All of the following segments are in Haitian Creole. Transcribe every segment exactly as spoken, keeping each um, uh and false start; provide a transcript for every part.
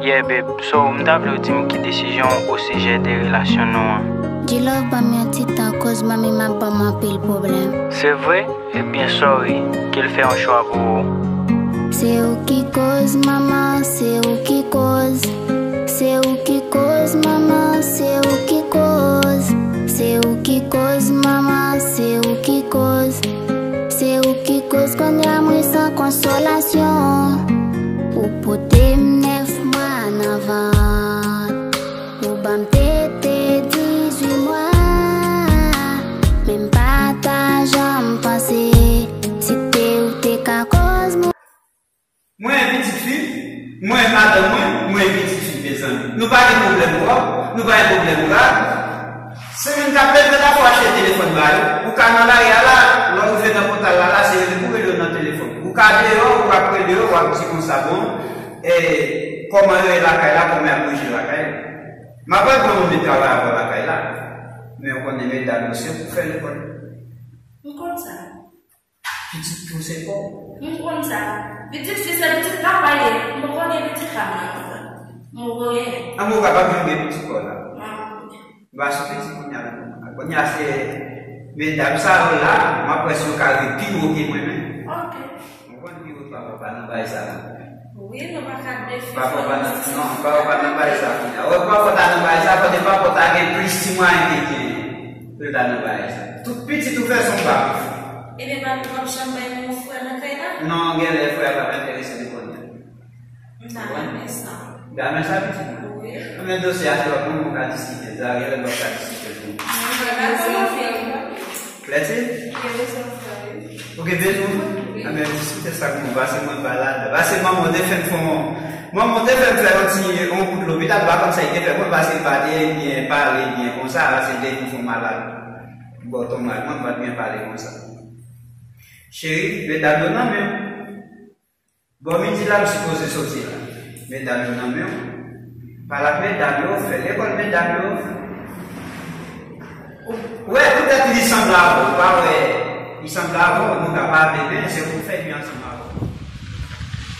Yeah, babe, so m ta vle w di m ki desizyon w osijè de relasyon nou an. G-Love ban m yon ti tan, koz manmi m ap ban m anpil pwoblèm. Se vre? Ebyen, sorry, ke l fè yon chwa pou ou. Se ou ki koz, manman, se ou ki koz. Se ou ki koz, manman, se ou ki koz. Se ou ki koz, manman, se ou ki koz. Se ou ki koz, kounye a mwen san konsolasyon. Ou pote m nèf mwa nan vant. Ou ban m tete dizuit mwa. Men m pa ta janm panse, si te ou te ka koz mwen. Mwen pitit fi, mwen madanm mwen, mwen pitit fi, mezanmi. Nou pa gen pwoblèm kòb, nou pa gen pwoblèm rad. Se moun k ap leve la pou achte telefòn ba yo. Ou ka nan lari a la, lè w rive nan pòtay la, la, se rele pou rele yo nan telefòn. Ou ka deyò, ou ap rele yo, w ap di konsa, bon, e, kòman yo ye lakay la, kòman y ap manje lakay la. M ap pran moun vin travay avè w lakay la. Men w konnen medam yo se pou fè lekòl. M konn sa. Pitit tou se pa w. M konn sa. Pitit fi se pitit papa ye. M poko gen pitit pa m nan. M poko gen. An, ou kapab jwenn gen pitit pa w la. Ah, ok. Ba sou pitit kounye a. Kounye a se medam sa yo la, m ap wè si yo ka rive pi wo ke mwen menm. Ok. Ou konn pi wo papa pa nan bay sa la. Wi, nou pa ka defi. Papa pa nan, non, papa pa nan bay sa kounye a. Wè, papa ta nan bay sa, kote papa ta gen plis ti mwayen ke gen pou l ta nan bay sa. Tout pitit ou fè se yon papa. Ebyen, pa, nou p ap janm bay yon frè nan kay la? Non, genlè frè a p ap enterese li konnen. M ta renmen sa. Renmen sa, pitit mwen? Wi. Men dosye a se lòt moun nou ka diskite. Sa, genlè nou ka diskite tou. Mwen pa dakò nan frè. Klèti? Gen rezon frè, wi. Ou gen bezwen frè? Wi. Anben, diskite sa pou mwen, pase mwen pa ladan. Pase manman w te fè m fè yon, manman w te fè m fè yon ti, yon bout lopital, m pa konn sa li te fè mwen, pase m pa te byen pale byen konsa, pase m te vin fè yon malad. Bò tonmay mwen, m pa t byen pale konsa. Cheri, medam yo nan men w. Bò midi la, m sipoze soti la. Medam yo nan men w. Pale ak medam yo, fè lekòl medam yo. Ou wè, poutèt li sanble avè w, ou pa wè, li sanble avè w, nou ka pale, men se pou fè li ansanm avè w.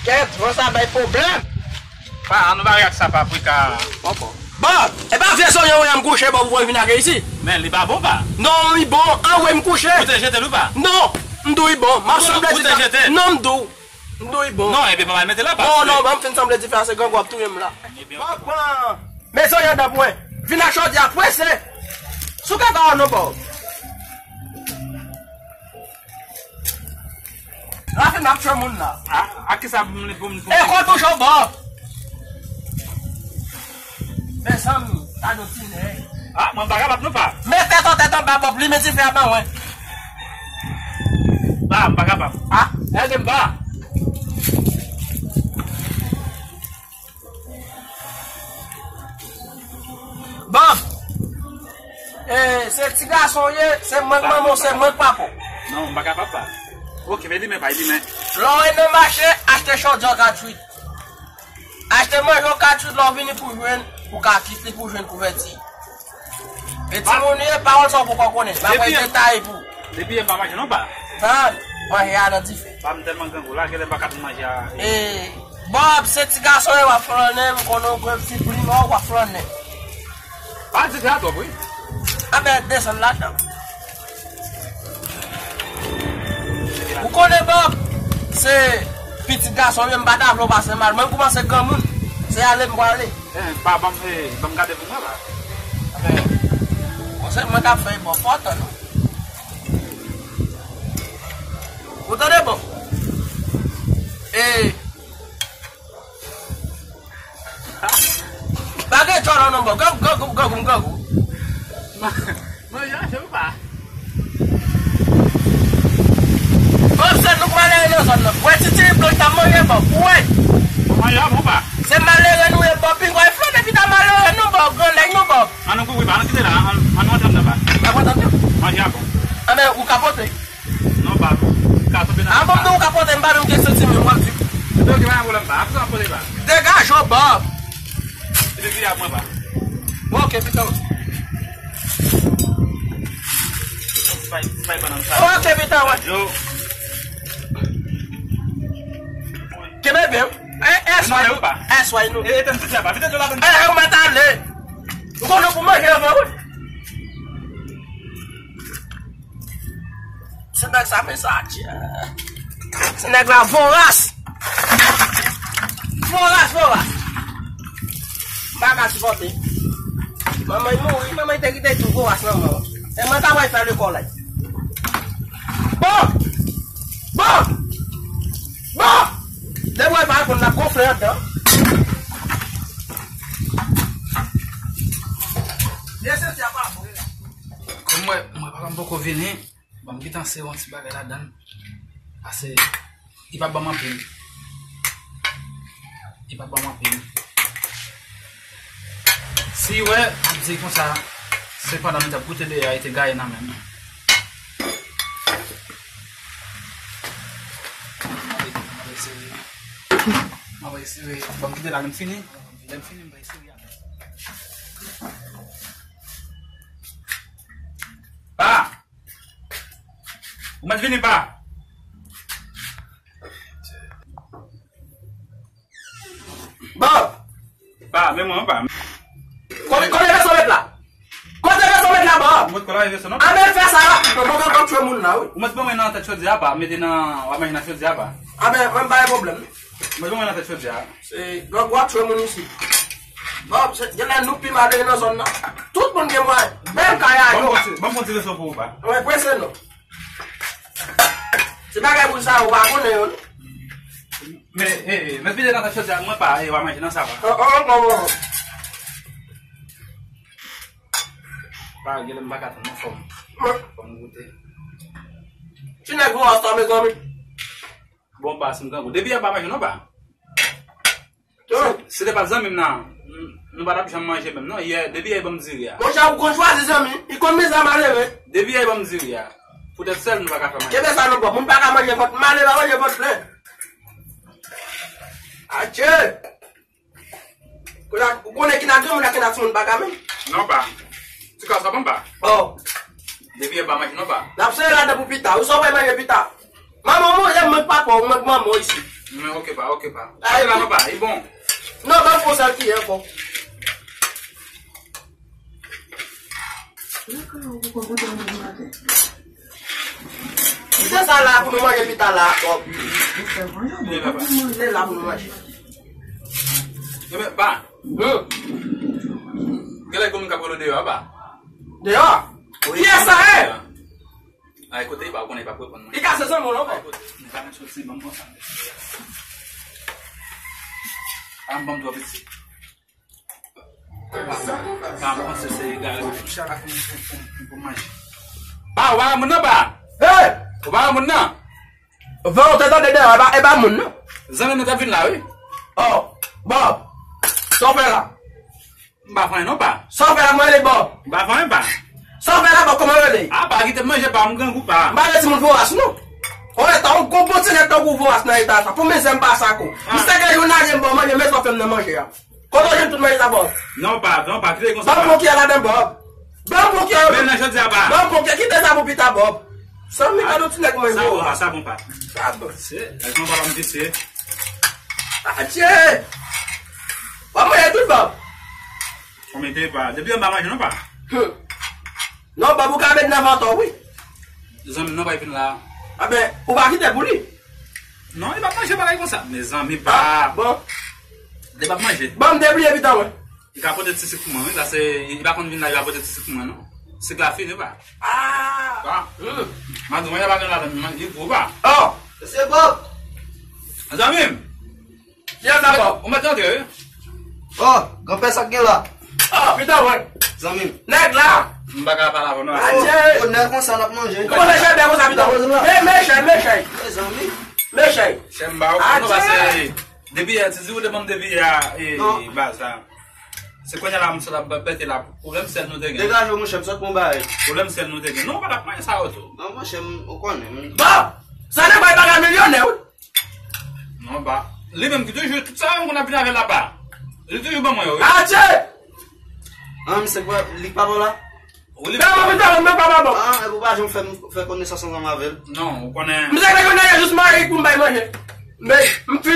Kèt, van sa bay pwoblèm. Pa, an nou bare ak sa, pa, pou ka. Bon, bon. Bon, e pa vye sonyon w m kouche, bon, pou vin ak isi. Men li pa bon, pa. Non, li bon, anwe m kouche. Ou te jete l ou pa? Non, m di w li bon, m ap sanble di. Ou te jete l? Non, m di w. M di w li bon. Non, ebyen, pa mal mete la, pa. Non, non, ban m fin sanble dife a, se grangou ap touye m la. Ebyen, bon, bon. Mezanmi, anndan pou mwen. Vin ak chòdyè a, prese. Sou kaka w non, bò. Rafi, m ap tchwe moun la. A, a kisa pou m, pou m, pou m. E kon toujou, bò. Mezanmi, gade yon ti nèg. A, mwen pa kapab non pa. Met tèt an tèt anba, Bòb, limen dife a ban mwen. Pa, m pa kapab. A, ede m pa. Bòb, e, se ti gason w ye, se mwen k manman w, se mwen k papa w. Non, m pa kapab pa. Oke, men limen pa, limen. Lè w nan mache, achte chòdyè w katwit. Achte manje w katwit, lè w vini pou jwenn, ou ka kit li pou jwenn kouvèti. E timoun yo, pawòl sa w poko konnen. M ap bay detay pou. Depi yè m pa manje non pa. Tann, manje a nan dife. Pa m tèlman grangou la, genlè m pa ka fin manje a. E, Bòb, se ti gason yo w ap flannen, m konnen w grenn ti plim, w ap flannen. Pa di sa twòp, wi. Anben, desann ladan. Ou konnen, Bòb, se pitit gason m ye, m pa ta vle w pase mal. Mwen koumanse granmoun, se ale m prale. Eh, pa ban m, eh, ban m gade pou mwen la. Anben, konsèy mwen t ap fè, Bòb, fò w tann. Ou tande, Bòb? Eh, Pa gen djòlò non, Bòb. Grangou, grangou, grangou, grangou. Manje a, se ou pa. Bòb, se nou k malere nan zòn nan. Wè ti tiri blan k ta manje, Bòb. Ou wè? Manje a bon pa. Se malere nou ye, Bòb. Pinga w flannen epi ta malere nou, Bòb. Gran nèg nou, Bòb. Ann nou kouvri pa, ann kite la, ann, ann nou antre anndan pa. N ap antre anndan. Manje a bon. Anben, ou ka pote. Non, pa tou. Ka tonbe nan. A, bon, m di w ka pote, m pa menm gen santiman, m ap di. Epi, ok, pa gen pwoblèm, pa. Apre, w ap pote, pa. Degaje w, Bòb. Epi, vini ak mwen, pa. Bon, ok, pita w. Bay, bay, bannann sa. Ok, pita w. Yo. Kenbe byen. E, e, Manje ou pa? Esway nou. E, etenn ti apa. Vide dlo ladann. E, ou mèt ale. Ou konnen pou manje anvan, wi. Se nèg sa fè sa, tchè. Se nèg la voras. Voras, voras. M pa ka sipòte. Manman mouri, manman te kite tou voras nan mò. E mwen ka wè fè lekòl la. Bon! Bon! Bon! Depi w pa konn nan gonfle andan. Lè senti apa bon. Kòm mwen, mwen papa m poko vini, ban m gentan sere yon ti bagay ladann. Pase, li p ap ban m anpil. Li p ap ban m anpil. Si wè, ap di konsa, se pandan nou t ap goute deyò a, li te gaye nan men m. M ap eseye. M ap eseye. Ban m kite la, lè m fini. Lè m fini, m va eseye avè l. Pa! Ou mèt vini, pa! Bon! Pa, men mwen, pa. Kote, kote vèso mèt la? Kote vèso mèt la, Bob? Mwen, kote vèso, non? Anben fè sa rapid, non, Bob, w ap tchwe moun la, wi. Ou mèt ban mwen nan tèt chodyè a, pa, mete nan, w ap manje nan chodyè a, pa. Anben, mwen pa gen pwoblèm. Mwen ban mwen nan tèt chodyè a. Se, gang w ap tchwe moun isi. Bob, se, gen lè nou pi malere nan zòn nan. Tout moun gen mwayen. Menm kay a yo. Ban m konti, ban m konti vèso pou ou, pa. Mwen prese, non. Se bagay moun sa yo pa konnen yo, non. Men, e, e, men pile nan tèt chodyè a, mwen pa, e, w a manje nan sa va. Oh, oh, oh, oh. Pa, gen lè m pa ka tann, non, fò m. Fò m goute. Ti nèg yo ansanm, mezanmi. Bon, pa, si m grangou. Depi yè pa manje, non, pa. Si te pa t zanmi m nan, nou pa t ap janm manje menm non. Yè, depi yè, li ban m diri a. Monchè, ou konn chwazi zanmi, li konn mizè malere. Depi yè, li ban m diri a. Poutèt sèl, nou pa ka fè manje. Kenbe sa non, Bob. Moun pa ka manje vant male, pa manje vant plen. Atchè! Kounye a, ou konnen ki nan granmoun ak ki nan timoun pa ka menm? Non, pa. Ti kòb sa bon, pa? Oh. Depi yè, pa manje, non, pa. N ap sere ladan pou pita. Ou sa w pral manje pita? Manman w manje, m mank papa w, m mank manman w isi. Men, oke, pa, oke, pa. Ay, la, non, pa, li bon. Non, ban m fon sèl ki ankò. Se sa la pou nou manje pita la, Bob. Li la, pa. Li la pou nou manje. Ebyen, pa. Hmm. Gen lè gen moun k ap rele w deyò a, pa? Deyò a? Wi. Kiyès sa ye? Ay, kote li pa, ou konnen li p ap reponn mwen. Li ka se zanmi w non, pa? Ay, kote, li pa nan soti, ban m konsa. Pa m ban m twò piti. Pa, pa, pa, panse se egare, wi. Chak la pou, pou, pou, pou manje. Pa, ou pa moun nan, pa? Hey! Ou pa moun nan? Van ou te tande deyò, e pa, e pa moun, non. Zanmi nou t ap vin la, wi. Oh, Bob. Sa w fè la? M pa fè anyen non, pa. Sa w fè la, mwen rele Bob? M pa fè anyen, pa. Sa w fè la, Bob, kòman w rele? A, pa, kite m manje, pa, m grangou, pa. M pa rele timoun voras, non. Ou rete, ou gon bon ti nèg tankou voras nan eta sa. Pou mizè m pa sa ko. Ah. Misye gen jounalye m ba w manje, men sa w fè m nan manje a. Kote w jwenn tout manje sa, Bob? Non, pa, non, pa, kite konsa, pa. Ban m pran kiyè ladan, Bob. Ban m pran kiyè. Men nan jodi a, pa. Ban m pran kiyè. Kite sa pou pita, Bob. Zanmi, gade yon ti nèg mwen. Sa bon, pa, sa bon, pa. Sa bon. Se, lè nou pa m kite. Adye! W ap manje tout, Bob? Ou mete pa. Depi anba manje non, pa. Hmm. Non, Bob, ou ka met nan vant ou, wi. Zanmi, non, pa vin la. Anben, ou pa kite pou li. Non, li pa manje bagay konsa. Mezanmi, pa. Ah, bon. Li pa manje. Bon, m debliye pita mwen. Li ka pote ti sik pou mwen, wi. Sa se, li pa konn vin la, li pa pote ti sik pou mwen, non. Sik la fini, pa. Ah! Pa. Hmm. Mwen di, mwen pa gen ladan, li gwo, pa. Oh! Se Bob! Zanmi m! Kiyès sa, Bob? Ou mèt antre, wi. Oh, granpè, sa k gen la? Oh, pita, wè. Zanmi m. Nèg la! M pa ka pale avè w, non. Adye! Oh, nèg konsa n ap manje. Kòman se chèbè konsa, pita? Men, men, chè, men, chè. Mezanmi. Men, chè. Chè m ba ou, non, pase. Depi yè, ti di ou te ban m depi yè, e, baz la. Se kounye a la, m sot ap pete la. Pwoblèm sèl nou te gen. Degaje w, monchè, m sot pran bagay. Pwoblèm sèl nou te gen. Non, ou pa t ap manje sa yo tou. Non, monchè, m, ou konnen, m. Bon! Sa nan bay bagay milyonè, wi. Non, pa. Li menm ki toujou, tout sa, m konn ap vin avè l la, pa. Li toujou ban mwen yo, wi. Adye! An, misye kwa, li k papa w la? Wi, li. Nan, mwen, mwen, mwen, papa, bon. Ah, e pou pa janm fè, fè konesans ansanm avè l. Non, ou konnen. Misye te konn jis mari pou m bay manje. Men, m fin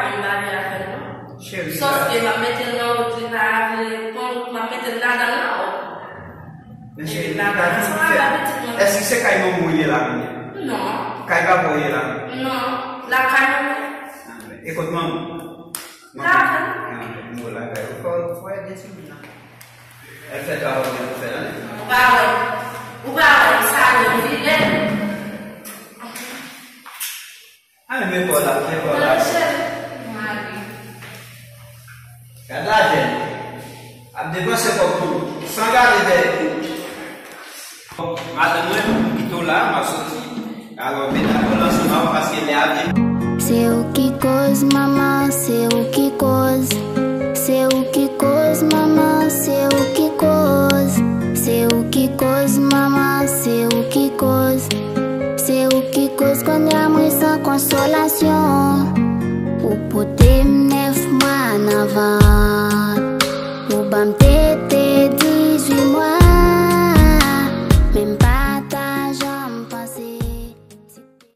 bon, m pa vle avè l non. Cheri, sòske m ap mete l nan wout, li pa vle pran wout, m ap mete l ladan l nan wout. Men cheri, ladan l ansanm avè pitit mwen. Èske se kay manman w ye la kounye a? Non. Kay papa w ye la? Non. Lakay mwen. E kot manman? Lakay. Ah, bon, lakay. Fò, fò ede timoun nan. Èl fè travay mwen pou fè la. Ou pa wè, ou pa wè, sa yo vilè. Ay, men kò la, men kò la. Gad lajèn. Ap depanse kòb pou nou. San gade dèyè. Bon, madanm mwen, m kite w la, m ap soti. Alò, mete kò w ansanm avè w, paske lè a vini. Se ou ki koz, manman, se ou ki koz. Se ou ki koz, manman, se ou ki koz. Se ou ki koz, manman, se ou ki koz. Se ou ki koz, kounye a mwen san konsolasyon. Ou pote m nèf mwa an avan.